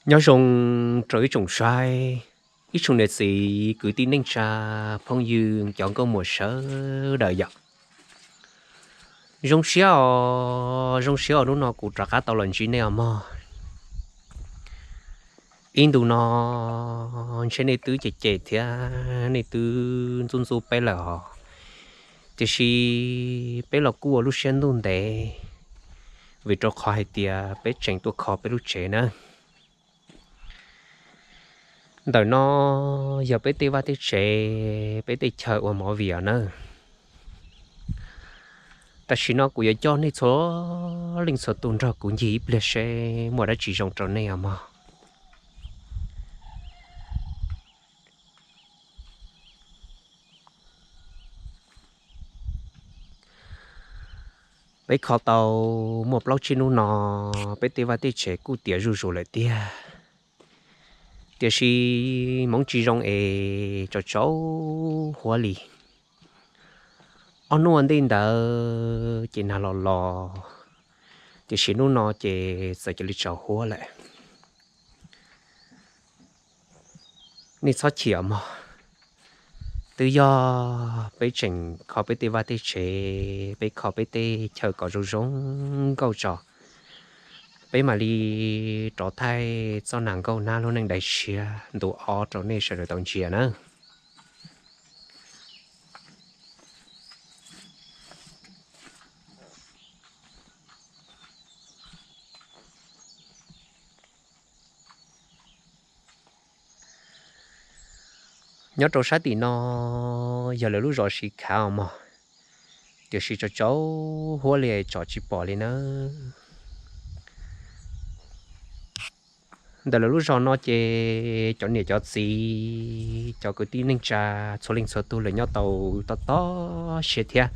Nyob zoo rau ib tsoom saib, ib tsoom niam txiv kwv tij neej tsa, phooj ywg cov nkauj muam sawv daws yom. Zoo siab os, zoo siab os, hnub no kuv rov qab tau los ntsib nej os mog. Ib ntus no ntshe nej twb cem cem thiab nej twb ntxub ntxub peb lawm os, tiam sis peb los kuj ua lub siab ntuj ntev, vim rau qhov hais tias peb tseem tuaj kho peb lub tsev na. Ntawm no yog peb tej vaj tej tsev, peb tej chaw ua movie os na. Tam sim no kuv yuav coj nej txhua leej txhua tus nrog kuv ncig ib pliag seb muaj dab tsi zoo rau nej os mog. Peb kho tau muaj plaub tsib hnub no, peb tej vaj tej tsev kuj tiav zuj zus lawm tiag. Tiam sis hmoov tsis zoo es tsaus tsaus huab li. Ob hnub ua ntej ntawd ces nag los los, tiam sis hnub no ces txawm cia li tsaus huab lawm. Nej txhob chim os mog, twb yog peb tseem kho peb tej vaj tej tsev, peb kho peb tej chaw kom zoo zoo nkauj tso, peb mam li rov thaij txoj nag nkauj hnab lub neej daim tshiab ntu ob rau nej sawv daws tau ntsia na. Nyob rau sab tim no yog lawv lub zos Siv Khav os mog, tiam sis tsaus tsaus huab li tsom tsis pom li nawb. Ntawm lawv lub zos no ces cov niam cov txiv, cov kwv tij neej tsa, txhua leej txhua tus lawv nyob tau tob tob siab thiab,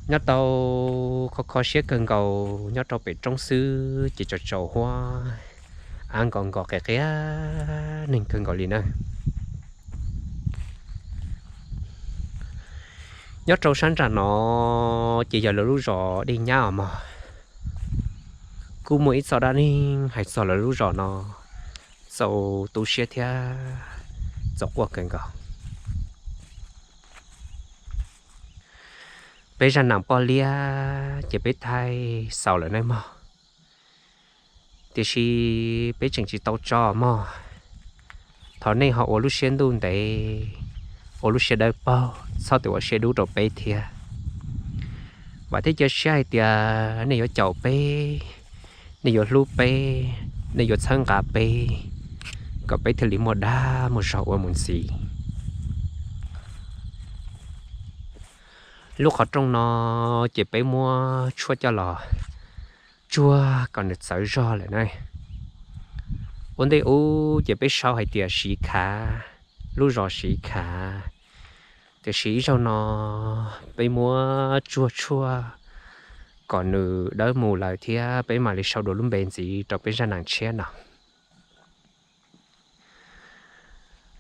nyob tau kho kho siab kawg nkaus. Nyob rau pem roob xwb ces tsaus tsaus huab, av nkos nkos qias qias neeg kawg nkaus li na. Nyob rau sab nram no ces yog lawv lub zos Dej Nyab os mog. Kuj muaj ib txoj dab neeg hais txog lawv lub zos no txaus tu siab thiab txaus quaj kawg nkaus. Peb zaj nam poj liab ces peb thaij xaus lawm nawb mog, tiam sis peb tseem tsis tau tso mog. Thov nej ho ua lub siab ntuj ntev, ua lub siab dawb paug, txhob ua siab dub rau peb thiab. Vam thiab cia siab hais tias nej yuav caum peb, nej yuav hlub peb, nej yuav txhawb nqa peb, kom peb thiaj li muaj dag muaj zog ua mus ntxiv. Lub qhov rooj no ces peb muab tshuaj coj los tsuag kom nws txawv zog lawm na. Ua ntej ub ces peb sau hais tias Siv Khav, lub zos Siv Khav, tiam sis ib zaug no peb muab tsuag tshuaj kom nws dawb mus lawm thiab peb mam li sau dua lub npe ntxiv rau peb zaj nam tshiab no.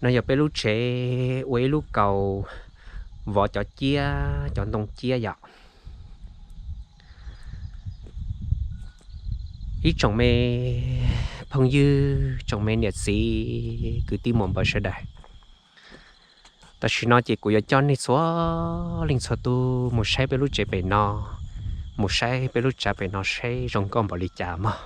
No yog peb lub tsev ua ib lub kaus vov cov ciab, cov ntoo ciab yom. Ib tsoom me phooj ywg, tsoom me niam txiv kwv tij muam npawg sawv daws, tam sim no ces kuv yuav coj nej txhua leej txhua tus mus saib peb lub tsev pem no, mus saib peb lub tsav pem no saib zoo nkauj npaum li cas mog.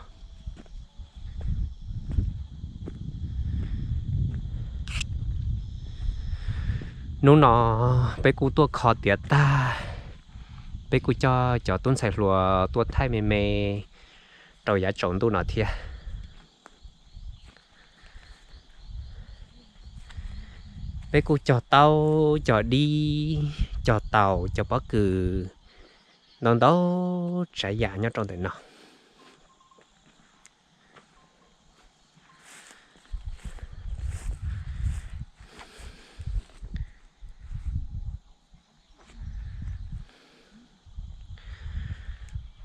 Hnub no peb kuj tuaj kho tiav tag, peb kuj coj cov tub ntxhais hluas tuaj thaij me me rau yav tsaus ntuj no thiab. Peb kuj cog taub cog dib, cog taus cog pob kws, ntau ntau tsav yam nyob rau ntawm no.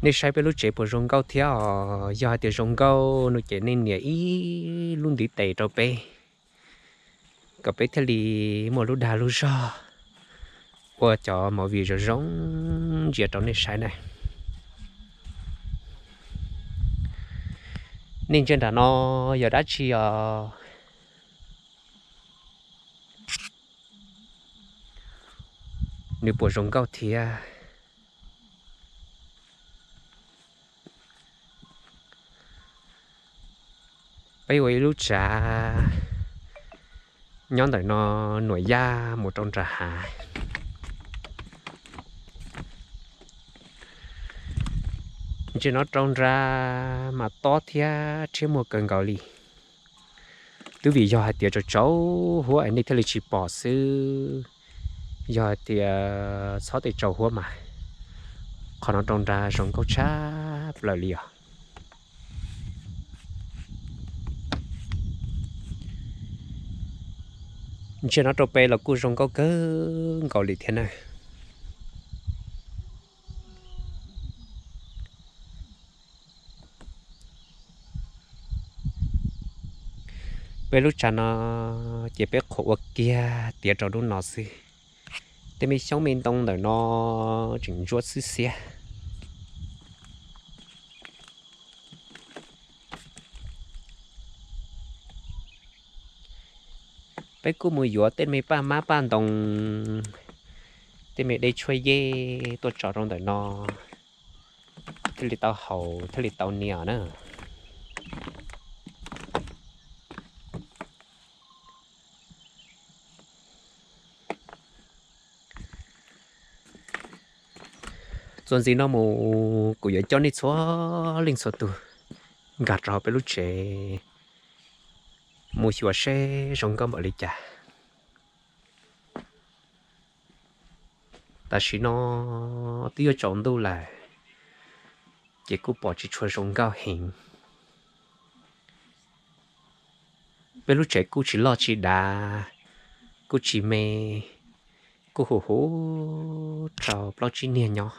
Nej saib peb lub tsev puas zoo nkauj thiab os? Yog hais tias zoo nkauj no ces nej nias ib lub ntiv tes rau peb, kom peb thiaj li muaj lub dag lub zog ua cov movie zoo zoo ntsia rau nej saib na. Nej ntsia nram no yog dab tsi os? Nws puas zoo nkauj thiab? Peb ua ib lub tsav nyob ntawm no, nuam yaj mus rau nram hav. Ntsia no rau nrad mas tob thiab rhiab muag kawg nkaus li. Twb vim yog hais tias tsaus tsaus huab es nej thiaj li tsis pom xwb. Yog hais tias txhob tej tsaus huab mas qhov no rau nrad zoo nkauj tshaj plaws li os. Ntsia no rau pem los kuj zoo nkauj kawg nkaus li thiab na. Peb lub tsav no ces peb qhuas ua kiag tiav rau lub no xwb. Tej me xyoob me ntoo ntawm no tseem ntsuab xwb xiab. Peb kuj mus yuav tej me paj mab paj ntoo, tej me dej tshuaj yej tuaj tso rau ntawm no thiaj li tau haus thiaj li tau nias na. Txuas ntxiv no mus kuv yuav coj nej txhua leej txhua tus nkag rau hauv peb lub tsev mus xyuas seb zoo nkauj npaum li cas. Tam sim no twb yuav tsaus ntuj lawm, ces kuj pom tsis tshua zoo nkauj heev. Peb lub tsev kuj tsis loj tsis dav, kuj tsis me, kuj huv huv rau plaub tsib niag nyob.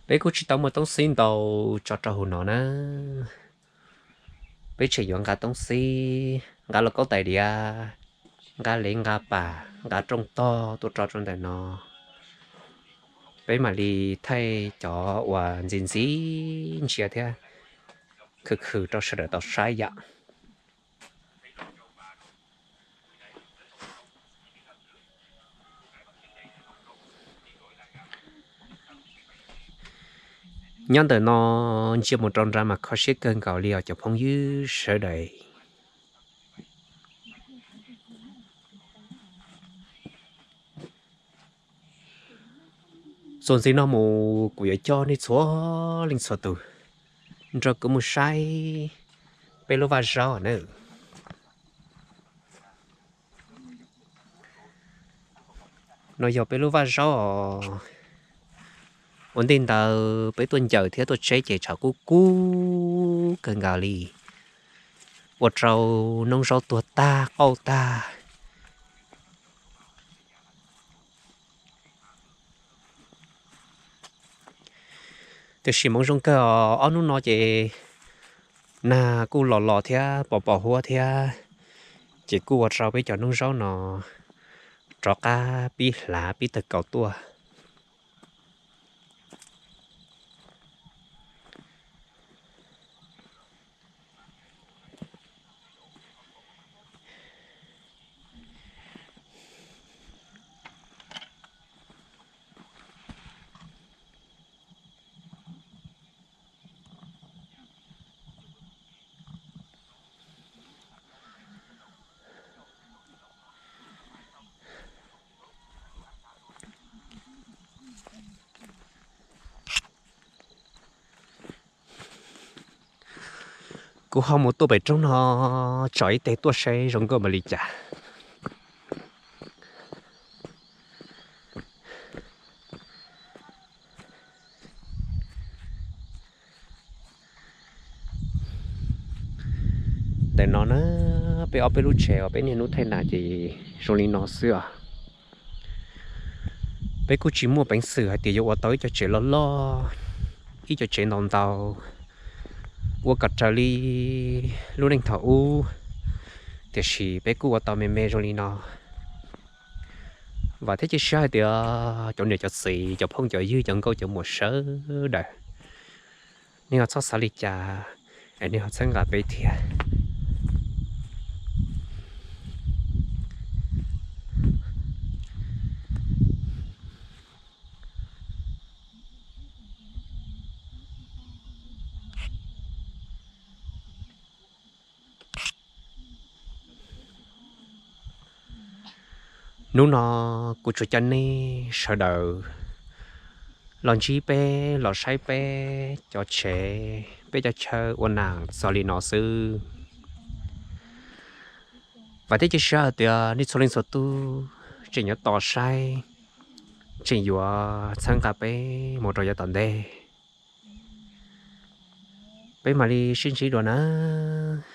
Peb kuj tsis tau muaj toob xib ntau tso rau hauv no na. Peb tseem yuav nqa toob xib, nqa lauj kaub tais diav, nqa lev nqa pam, nqa rooj tog tuaj tso rau ntawm no. Peb mam li thaij cov uas ntxim ntxim ntsia thiab khwv khwv rau sawv daws tau saib yom. Nyob ntawm no ntsia mus rau nrad mas kho siab kawg nkaus li os cov phooj ywg sawv daws. Txuas ntxiv no mus kuv yuav coj nej txhua leej txhua tus nrog kuv mus saib peb lub vaj zaub na. No yog peb lub vaj zaub os. Ua ntej ntawd peb tuaj ncaws thiab tuaj tseb ces tshav kub kub kawg nkaus li, ua rau noob zaub tuag tag qauj tag. Tiam sis hmoov zoo kawg os, ob hnub no ces nag kuj los los thiab pos pos huab thiab, ces kuj ua rau peb cov noob zaub no rov qab pib hlav pib tawg kaus tuaj. Kuv ho mus tuaj pem roob no tsom ib teg tuaj seb zoo nkauj npaum li cas. Ntawm no na, peb ob peb lub tsev uas peb niaj hnub thaij nas ces zoo li no xwb os. Peb kuj tsis muaj peev xwm hais tias yuav ua tau ib co tsev loj loj, ib co tsev ntau ntau ua kom raws li lub neej thaum ub, tiam sis peb kuj ua tau me me zoo li no. Vam thiab cia siab hais tias cov niam cov txiv, cov phooj cov ywg, cov nkauj cov muam sawv daws Nej ho txhob xav li cas, es nej ho txhawb nqa peb thiab. Hnub no kuv tsuas coj nej sawv daws los ntsib peb, los saib peb cov tsev, peb cov chaw ua nam txog li no xwb. Vam thiab cia siab hais tias nej txhua leej txhua tus tseem yuav tos saib, tseem yuav txhawb nqa peb mus rau yav tom ntej. Peb mam li sib ntsib dua nawb.